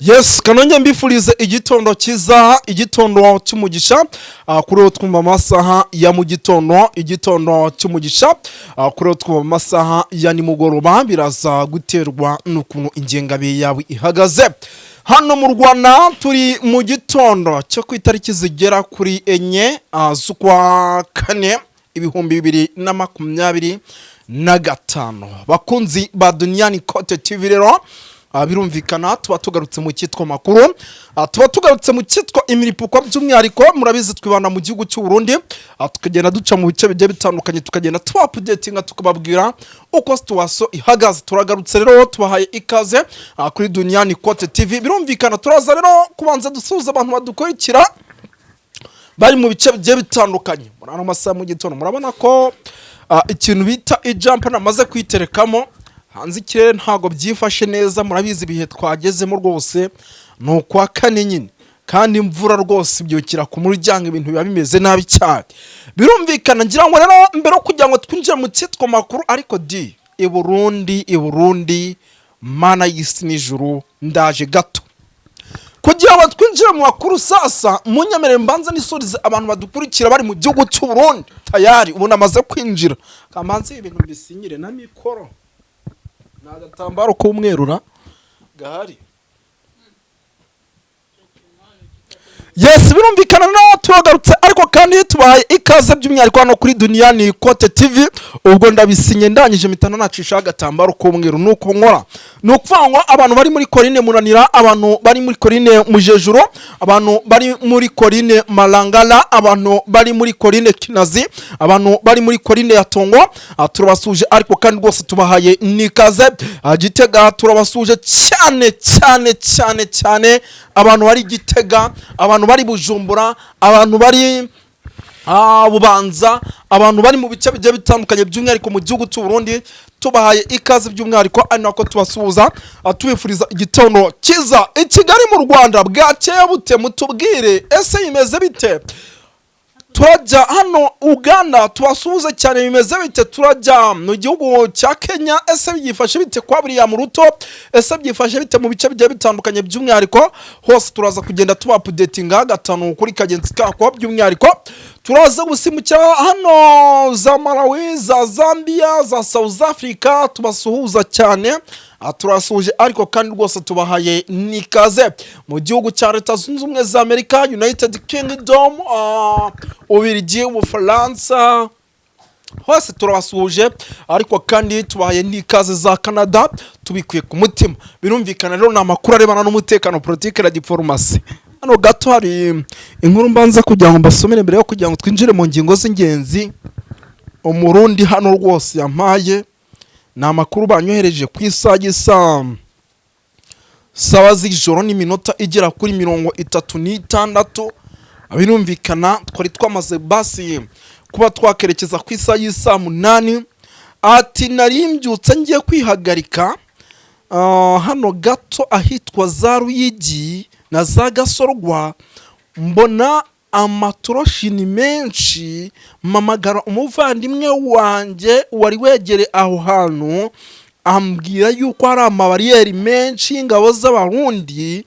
Yes, kanongeye mbifurize igitondo cyiza, igitondo cy'umugisha. Kuri uwo twumva amasaha ya mu gitondo, igitondo cy'umugisha. Kuri uwo twumva amasaha ya nimugoroba, biraza guterwa n'ukuntu ingengabihe yawe ihagaze. Hano mu Rwanda turi mu gitondo cyo ku itariki zigera kuri 4 z'ukwa kane 2025. Bakunzi ba Duniyani Kote TV rero, birumvikana tuba tugarutse mu cyitwa makuru, tuba tugarutse mu cyitwa imiripuko. By'umwihariko murabizi twibanda mu gihugu cy'u Burundi, tukagenda duca mu bice bigiye bitandukanye, tukagenda tubaupdatinga, tukababwira uko situation ihagaze. Turagarutse rero, tubahaye ikaze kuri Duniyani Kote TV. Birumvikana turaza rero kubanza dusuhuza abantu badukurikira bari mu bice bigiye bitandukanye muri ano masaha mu gitondo. Murabona ko ikintu bita ijumper namaze kwiterekamo. Hanze ikirere ntabwo byifashe neza, murabizi ibihe twagezemo rwose, ni ukwa kane nyine, kandi imvura rwose ibyukira ku muryango, ibintu biba bimeze nabi cyane. Birumvikana ngira ngo rero mbere yo kugira ngo twinjire mu cyitwa makuru, ariko di i Burundi, i Burundi, Mana y'isi n'ijuru, ndaje gato kugira ngo twinjire mu makuru. Sasa munyemerere mbanze nisurize abantu badukurikira bari mu gihugu cy'u Burundi. Tayari ubu namaze kwinjira, kamanze ibintu mbisinyire na mikoro, ni agatambaro k'umwerura gahari. Yes, birumvikana naho turagarutse, ariko kandi tubahaye ikaze by'umwihariko hano kuri Duniyani Kote TV. Ubwo ndabisinye, ndangije mpita nacishaho agatambaro k'umweru, nuko nkora. Ni ukuvuga ngo abantu bari muri colline Munanira, abantu bari muri colline Mujejuro, abantu bari muri colline Marangara, abantu bari muri colline Kinazi, abantu bari muri colline ya Tongo, turabasuje, ariko kandi rwose tubahaye n'ikaze. Gitega turabasuje cyane cyane cyane cyane, abantu bari Gitega, abantu bari Bujumbura, abantu bari Bubanza, abantu bari mu bice bigiye bitandukanye by'umwihariko mu gihugu cy'u Burundi, tubahaye ikaze by'umwihariko, ari nako tubasuhuza, tubifuriza igitondo cyiza. I Kigali mu Rwanda bwakeye bute? Mutubwire, ese bimeze bite? Turajya hano Uganda, tubasuhuze cyane, bimeze bite? Turajya mu gihugu cya Kenya, ese byifashe bite kwa William Ruto? Ese byifashe bite mu bice bigiye bitandukanye? By'umwihariko hose turaza kugenda tubaupdatinga gatanu kuri kagenzi kako. By'umwihariko turaza gusimukira hano za Malawi, za Zambia, za South Africa, tubasuhuza cyane. Turasuhuje, ariko kandi rwose tubahaye n'ikaze mu gihugu cya Leta Zunze Ubumwe za Amerika, United Kingdom, Ubirigi, Ubufaransa, hose turabasuhuje, ariko kandi tubahaye n'ikaze za Canada tubikuye ku mutima. Birumvikana rero ni amakuru arebana n'umutekano, politiki na diporomasi. Hano gato hari inkuru mbanza kugira ngo mbasomere mbere yo kugira ngo twinjire mu ngingo z'ingenzi. Umurundi hano rwose yampaye, ni amakuru banyohereje ku isaha y'isa 7 z'ijoro n'iminota igera kuri 36. Birumvikana twari twamaze basi kuba twakerekeza ku isaha y'isaa 8. Ati: "Nari mbyutse ngiye kwihagarika hano gato ahitwa za Ruyigi na za Gasorwa, mbona amatoroshini menshi, mpamagara umuvandimwe wanjye wari wegereye aho hantu, ambwira yuko hari amabariyeri menshi y'ingabo z'Abarundi,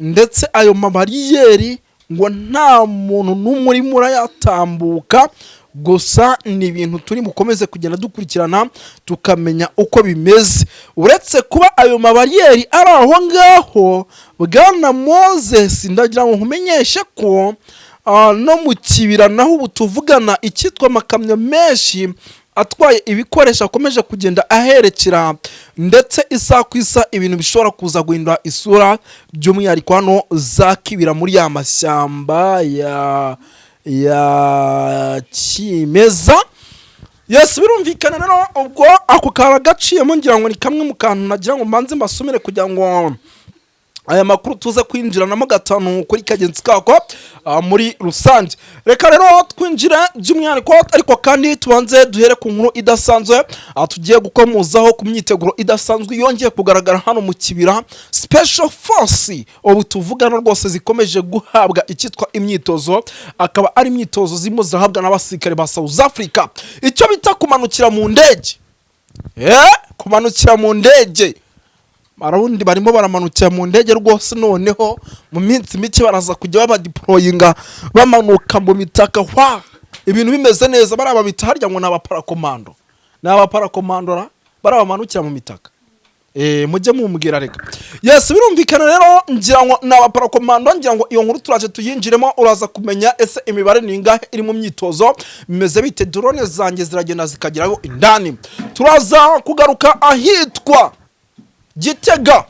ndetse ayo mabariyeri ngo nta muntu n'umwe urimo urayatambuka. Gusa ni ibintu turi bukomeze kugenda dukurikirana tukamenya uko bimeze. Uretse kuba ayo mabariyeri ari aho ngaho, bwana Moses, ndagira ngo nkumenyeshe ko no mu Kibira naho ubu tuvugana icyitwa amakamyo menshi atwaye ibikoresho akomeje kugenda aherekera, ndetse isaha ku isaha ibintu bishobora kuza guhindura isura, by'umwihariko hano za Kibira muri ya mashyamba ya kimeza." Yes, birumvikana rero ubwo ako kaba gaciyemo. Ngira ngo ni kamwe mu kantu nagira ngo mbanze mbasomere kugira ngo aya makuru tuze kwinjiranamo gatanu kuri kagenzi kako muri rusange. Reka rero twinjire by'umwihariko, ariko kandi tubanze duhere ku nkuru idasanzwe tugiye gukomozaho ku myiteguro idasanzwe yongeye kugaragara hano mu Kibira. Special Force ubu tuvugana rwose zikomeje guhabwa icyitwa imyitozo, akaba ari imyitozo zirimo zirahabwa n'abasirikare ba South Africa, icyo bita kumanukira mu ndege, kumanukira mu ndege. Abarundi barimo baramanukira mu ndege rwose. Noneho mu minsi mike baraza kujya babadeployinga, bamanuka mu mitaka hwa, ibintu bimeze neza. Bariya babita harya ngo ni abaparakomando, ni abaparakomandora bariya bamanukira mu mitaka. Mujye mumbwira reka. Yes, birumvikana rero, ngira ngo ni abaparakomando. Ngira ngo iyo nkuru turaje tuyinjiremo, uraza kumenya ese imibare ni ingahe iri mu myitozo, bimeze bite. Drone zanjye ziragenda zikagerayo indani. Turaza kugaruka ahitwa Gitega,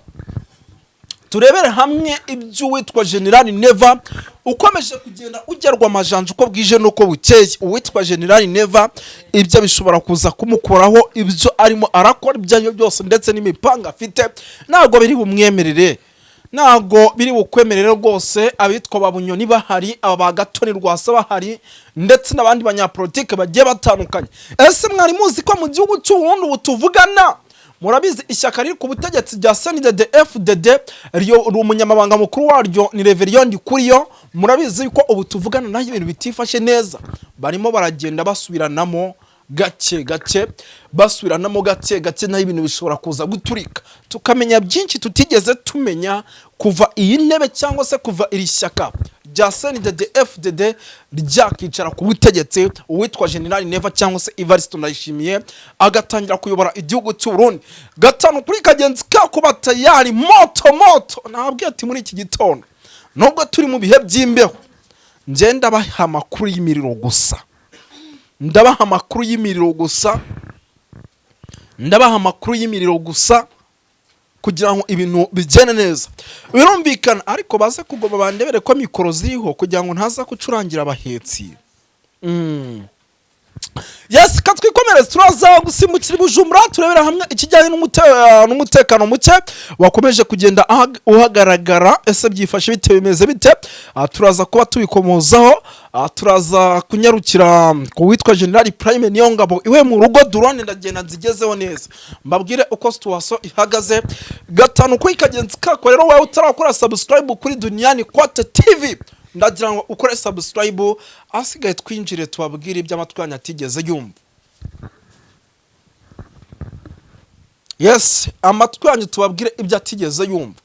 turebere hamwe iby'uwitwa General Neva ukomeje kugenda ugerwa amajanja uko bwije n'uko bukeye. Uwitwa General Neva, ibyo bishobora kuza kumukuraho ibyo arimo arakora ibyo aribyo byose, ndetse n'imipanga afite ntabwo biri bumwemerere, ntabwo biri bukwemerere rwose. Abitwa ba Bunyoni bahari, aba ba Gatoni Rwasa bahari, ndetse n'abandi banyapolitike bagiye batandukanye. Ese mwari muzi ko mu gihugu cy'u Burundi ubu tuvugana, murabizi, ishyaka riri ku butegetsi rya CNDD FDD, riyo umunyamabanga mukuru waryo ni Reverien Ndikuriyo? Murabizi ko ubu tuvugana naho ibintu bitifashe neza, barimo baragenda basubiranamo gake gake, basubiranamo gake gake, naho ibintu bishobora kuza guturika, tukamenya byinshi tutigeze tumenya kuva iyi ntebe cyangwa se kuva iri shyaka rya CNDD FDD ryakicara ku butegetsi, uwitwa General Neva cyangwa se Evariste Ndayishimiye agatangira kuyobora igihugu cy'u Burundi. Gatanu kuri kagenzi kako batayari moto moto. Nabwiye ati muri iki gitondo, nubwo turi mu bihe by'imbeho, ngenda ndabaha amakuru y'imiriro gusa, ndabaha amakuru y'imiriro gusa, ndabaha amakuru y'imiriro gusa kugira ngo ibintu bigende neza. Birumvikana, ariko baze kugoma bandebere ko mikoro ziriho kugira ngo ntaza gucurangira abahetsi. Yes, katwikomereze. Turaza gusimbukira i Bujumbura, turebera hamwe ikijyanye n'umutekano muke wakomeje kugenda uhagaragara. Ese byifashe bite? Bimeze bite? Turaza kuba tubikomozaho. Turaza kunyarukira ku witwa General Prime Niyongabo iwe mu rugo. Drone ndagenda nzigezeho neza, mbabwire uko situation ihagaze gatanu kuri kagenzi kako. Rero wowe utarakora subscribe kuri Duniani Kote TV, ndagira ngo ukore subscribe, ahasigaye twinjire tubabwire ibyo amatwi yanyu atigeze yumva. Yes, amatwi yanyu tubabwire ibyo atigeze yumva.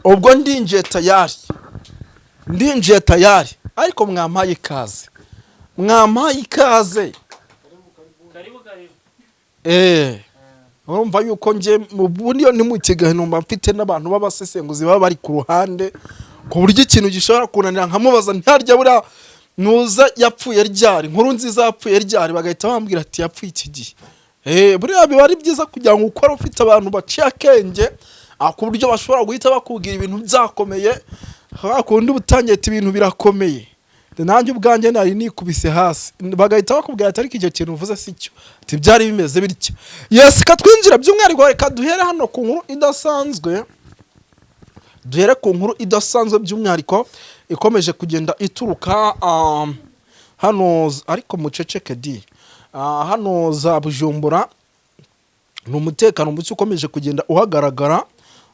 Ubwo ndinjiye tayari, ndinjiye tayari, ariko mwampaye ikaze, mwampaye ikaze. Karibu, karibu. Urumva yuko njye mu bundi iyo ndi mu kiganiro mba mfite n'abantu b'abasesenguzi baba bari ku ruhande, ku buryo ikintu gishobora kunanira nkamubaza ntiharya buriya nuza yapfuye ryari, Inkuru Nziza yapfuye ryari, bagahita bambwira ati yapfuye iki gihe. Buriya biba ari byiza kugira ngo ukore ufite abantu baciye akenge, ku buryo bashobora guhita bakubwira ibintu byakomeye. Hakundi uba utangiye ati ibintu birakomeye, nanjye ubwanjye nari nikubise hasi, bagahita bakubwira ati ariko icyo kintu uvuze si cyo, ati byari bimeze bityo. Yes, katwinjira by'umwihariko, reka duhere hano ku nkuru idasanzwe, duhere ku nkuru idasanzwe by'umwihariko ikomeje kugenda ituruka hano, ariko muceceke di. Hano za Bujumbura ni umutekano muke ukomeje kugenda uhagaragara,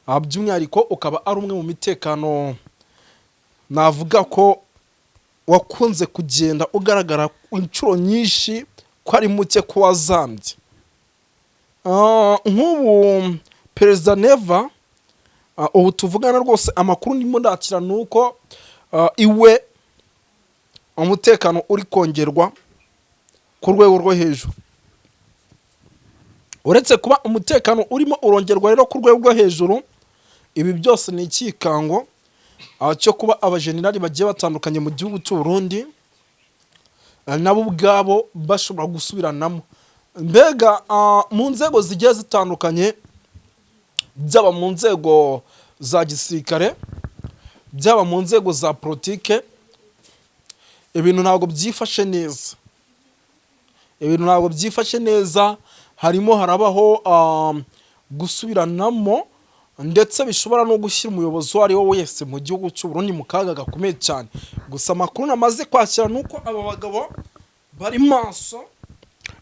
by'umwihariko ukaba ari umwe mu mitekano navuga ko wakunze kugenda ugaragara inshuro nyinshi ko ari muke, ko wazambye. Nk'ubu Perezida Neva, ubu tuvugana rwose, amakuru ndimo ndakira ni uko iwe umutekano uri kongerwa ku rwego rwo hejuru. Uretse kuba umutekano urimo urongerwa rero ku rwego rwo hejuru, ibi byose ni ikikango cyo kuba abajenerali bagiye batandukanye mu gihugu cy'u Burundi nabo ubwabo bashobora gusubiranamo. Mbega mu nzego zigiye zitandukanye, byaba mu nzego za gisirikare, byaba mu nzego za politike, ibintu ntabwo byifashe neza, ibintu ntabwo byifashe neza. Harimo harabaho gusubiranamo, ndetse bishobora no gushyira umuyobozi uwo ari we wese mu gihugu cy'u Burundi mu kaga gakomeye cyane. Gusa amakuru namaze kwakira ni uko aba bagabo bari maso,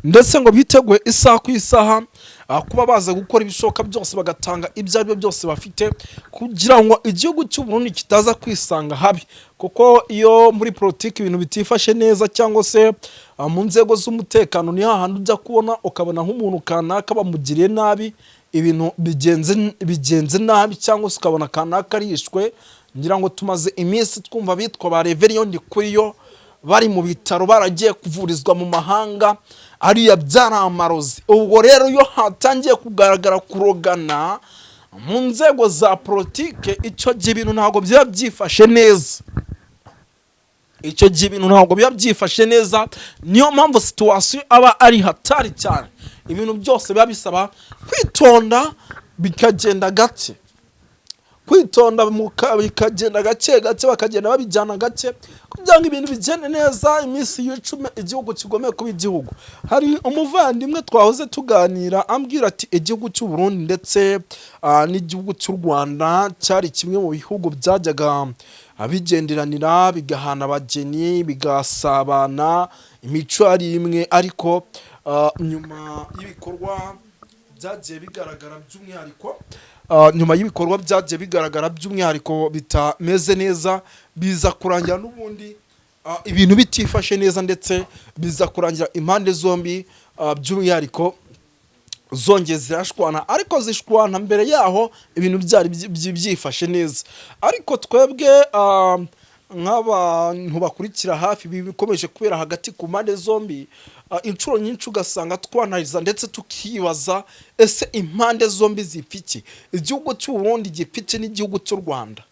ndetse ngo biteguye isaha ku isaha. kuba baza gukora ibishoboka byose, bagatanga ibyo ari byo byose bafite kugira ngo igihugu cy'u Burundi kitaza kwisanga habi, kuko iyo muri politiki ibintu bitifashe neza cyangwa se mu nzego z'umutekano, ni hahandi ujya kubona ukabona nk'umuntu kanaka bamugiriye nabi, ibintu bigenze nabi, cyangwa se ukabona kanaka arishwe. Ngira ngo tumaze iminsi twumva bitwa ba Reverien Ndikuriyo bari mu bitaro, baragiye kuvurizwa mu mahanga, ariya byari amarozi. Ubwo rero iyo hatangiye kugaragara kurogana mu nzego za politike, icyo gihe ibintu ntabwo biba byifashe neza. Icyo gihe ibintu ntabwo biba byifashe neza. Niyo mpamvu situation aba ari hatari cyane. Ibintu byose biba bisaba kwitonda, bikagenda gake, kwitonda bikagenda gake gake, bakagenda babijyana gake kugira ngo ibintu bigende neza, iminsi yicume, igihugu kigomeye kuba igihugu. Hari umuvandimwe twahoze tuganira ambwira ati igihugu cy'u Burundi ndetse n'igihugu cy'u Rwanda cyari kimwe mu bihugu byajyaga bigenderanira, bigahana abageni, bigasabana, imico ari imwe. Ariko nyuma y'ibikorwa byagiye bigaragara by'umwihariko, nyuma y'ibikorwa byagiye bigaragara by'umwihariko bitameze neza, biza kurangira n'ubundi ibintu bitifashe neza, ndetse biza kurangira impande zombi by'umwihariko zongeye zirashwana, ariko zishwana mbere yaho ibintu byari byifashe neza. Ariko twebwe nk'abantu bakurikira hafi ibi bikomeje kubera hagati ku mpande zombi, inshuro nyinshi ugasanga twanariza ndetse tukibaza: ese impande zombi zipfa iki? Igihugu cy'u Burundi gipfa iki n'igihugu cy'u Rwanda?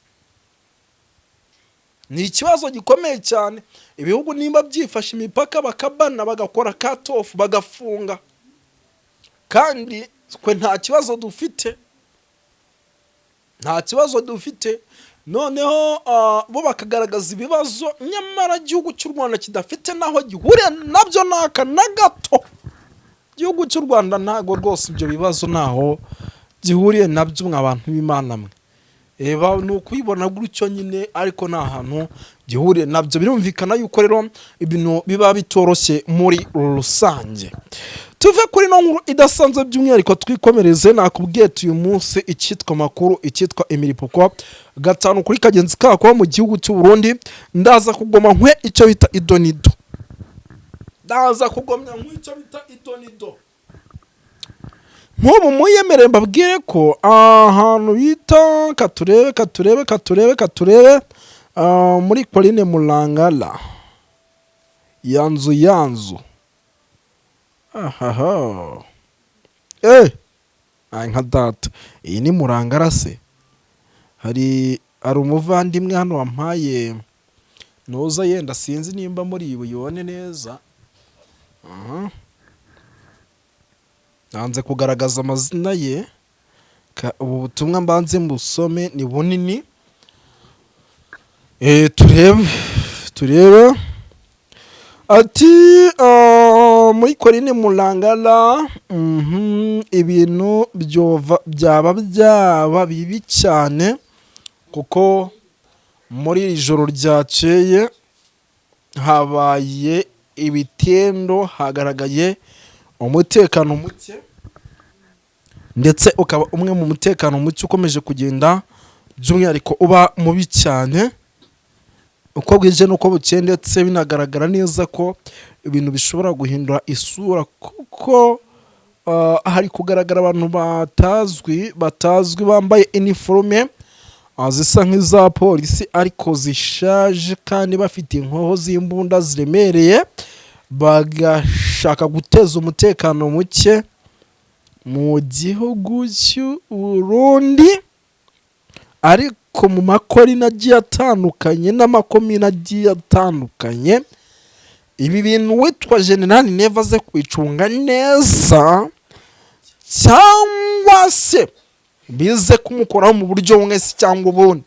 Ni ikibazo gikomeye cyane. Ibihugu nimba byifashe imipaka bakabana, bagakora cut-off, bagafunga, kandi twe nta kibazo dufite, nta kibazo dufite, noneho bo bakagaragaza ibibazo, nyamara igihugu cy'u Rwanda kidafite n'aho gihuriye nabyo n'aka na gato. Igihugu cy'u Rwanda ntabwo rwose ibyo bibazo ntaho gihuriye nabyo. Mwa bantu b'Imana mwe, eba ni ukubibona gutyo nyine, ariko nta hantu gihuriye nabyo. Birumvikana yuko rero ibintu biba bitoroshye muri rusange. Tuve kuri ino nkuru idasanzwe by'umwihariko, twikomereze. Nakubwiye uyu munsi icyitwa amakuru, icyitwa imiripuko, gatanu kuri kagenzi kako mu gihugu cy'u Burundi. Ndaza kugoma nkwe icyo bita idonido, ndaza kugomya nk'icyo bita idonido. Nk'ubu muyemere mbabwire ko ahantu bita, katurebe, katurebe, katurebe, katurebe, muri Colline Murangara, yanzu yanzu ahaha, ay nka data, iyi ni Murangara se? Hari umuvandimwe hano wampaye nuza, yenda sinzi nimba muri buyibone neza. Aha. Nanze kugaragaza amazina ye. Ubu butumwa mbanze mbusome, ni bunini. Turebe, turebe. Ati muri Colline Murangara, ibintu byaba bibi cyane, kuko muri iri joro ryakeye habaye ibitendo, hagaragaye umutekano muke, ndetse ukaba umwe mu mutekano muke ukomeje kugenda by'umwihariko uba mubi cyane uko bwije n'uko bukeye, ndetse binagaragara neza ko ibintu bishobora guhindura isura, kuko hari kugaragara abantu batazwi bambaye iniforume zisa nk'iza polisi ariko zishaje, kandi bafite inkoho z'imbunda ziremereye, bagashaka guteza umutekano muke mu gihugu cy'u Burundi, ariko mu makorine agiye atandukanye n'amakomine agiye atandukanye. Ibi bintu witwa General Neva aze kubicunga neza, cyangwa se bize kumukoraho mu buryo bumwe se cyangwa ubundi.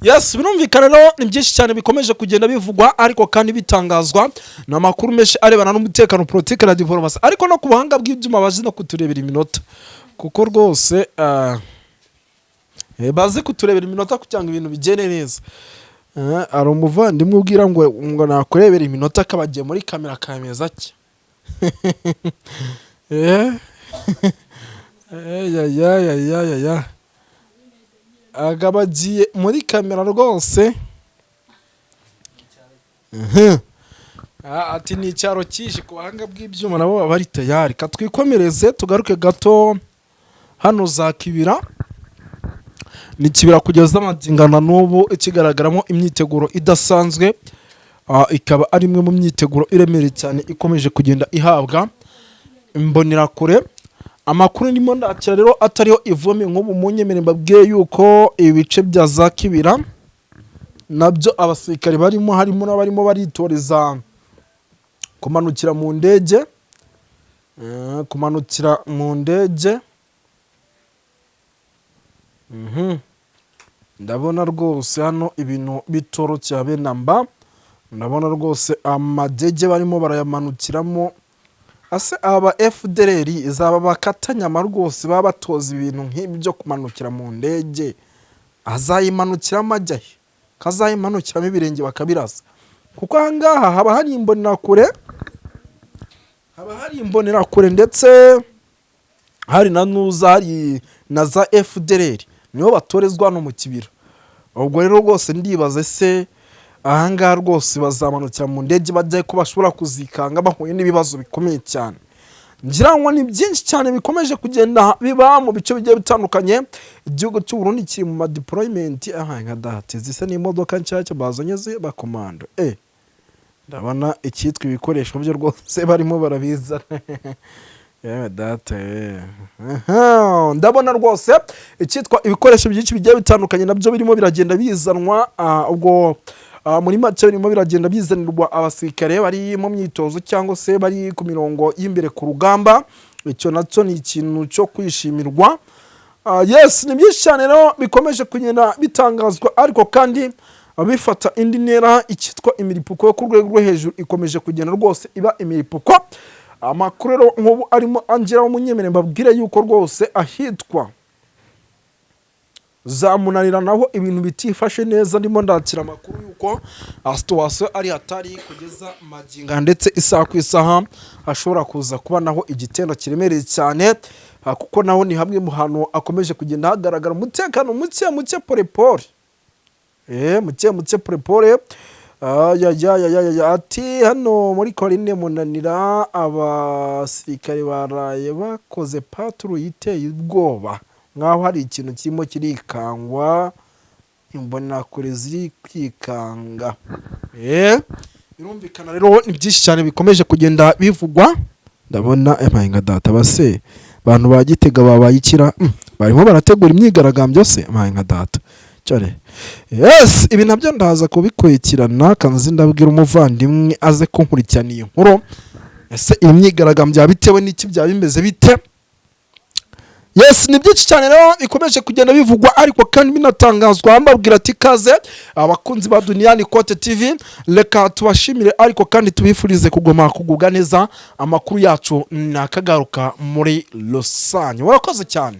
Yes, birumvikana rero ni byinshi cyane bikomeje kugenda bivugwa, ariko kandi bitangazwa. Ni amakuru menshi arebana n'umutekano, politiki na diporomasi, ariko no ku buhanga bw'ibyuma bazi no kuturebera iminota, kuko rwose bazi kuturebera iminota kugira ngo ibintu bigende neza. Hari umuvandimwe ubwira ngo nakurebera iminota, akabagiye muri kamera akameza atya. Ya ya ya ya ya ya, akaba agiye muri kamera rwose. Ati ni icyaro cyishe ku buhanga bw'ibyuma, nabo baba bari tayari. Katwikomereze, tugaruke gato hano za Kibira. Ni Kibira kugeza amagingana n'ubu ikigaragaramo imyiteguro idasanzwe, ikaba ari imwe mu myiteguro iremereye cyane ikomeje kugenda ihabwa imbonerakure. Amakuru ndimo ndakira rero atariho ivome. Nk'ubu munyemere mbabwiye yuko ibice bya za Kibira nabyo abasirikare barimo, harimo n'abarimo baritoreza kumanukira mu ndege. Kumanukira mu ndege. Ndabona rwose hano ibintu bitoroshye habe na mba. Ndabona rwose amadege barimo barayamanukiramo. Ase aba FDLR izaba bakatanyama rwose, baba batoza ibintu nk'ibi byo kumanukira mu ndege, azayimanukiramo ajya he? Kazayimanukiramo ibirenge bakabirasa, kuko aha ngaha haba hari imbonerakure, haba hari imbonerakure, ndetse hari na nuza, hari na za FDLR, nibo batorezwa hano mu Kibira. Ubwo rero rwose ndibaza, ese ahangaha rwose bazamanukira mu ndege bajya ko bashobora kuzikanga bahuye n'ibibazo bikomeye cyane? Ngira ngo ni byinshi cyane bikomeje kugenda biba mu bice bigiye bitandukanye. Igihugu cy'u Burundi kiri mu ma deployment. Aha nka date zisa n'imodoka nshyashya bazanye z'abakomando. Ndabona icyitwa ibikoresho byo rwose barimo barabizana. Yewe data we. Aha, ndabona rwose icyitwa ibikoresho byinshi bigiye bitandukanye nabyo birimo biragenda bizanwa. Ubwo muri make birimo biragenda bizanirwa abasirikare bari mu myitozo cyangwa se bari ku mirongo y'imbere ku rugamba. Icyo nacyo ni ikintu cyo kwishimirwa. Yes, ni byinshi cyane rero bikomeje kugenda bitangazwa, ariko kandi bifata indi ntera. Icyitwa imiripuko yo ku rwego rwo hejuru ikomeje kugenda rwose iba imiripuko. Amakuru rero nk'ubu arimo angeraho, munyemere mbabwire yuko rwose ahitwa za Munanira naho ibintu bitifashe neza. Ndimo ndakira amakuru yuko situation ari hatari kugeza maginga, ndetse isaha ku isaha hashobora kuza kuba naho igitendo kiremereye cyane, kuko naho ni hamwe mu hantu hakomeje kugenda hagaragara umutekano muke muke, pole pole, muke muke, pole pole. Ya ya ya ya ya ya, ati hano muri Korine Munanira abasirikare baraye bakoze patrouille iteye ubwoba, nk'aho hari ikintu kirimo kirikangwa, imbonerakure ziri kwikanga. Birumvikana rero ni byinshi cyane bikomeje kugenda bivugwa. Ndabona emaye data base abantu ba Gitega babaye ikira, barimo barategura imyigaragambyo se? Emaye nka data cyore. Yes, ibi nabyo ndaza kubikurikirana. Kanzi ndabwira umuvandimwe aze kunkurikirana iyi nkuru. Ese iyi myigaragambyo yaba bitewe n'iki? Byaba bimeze bite? Yes, ni byinshi cyane rero bikomeje kugenda bivugwa, ariko kandi binatangazwa. Mbabwira ati ikaze abakunzi ba Duniyani Kote TV, reka tubashimire, ariko kandi tubifurize kuguma kugubwa neza. Amakuru yacu nakagaruka muri rusange. Murakoze cyane.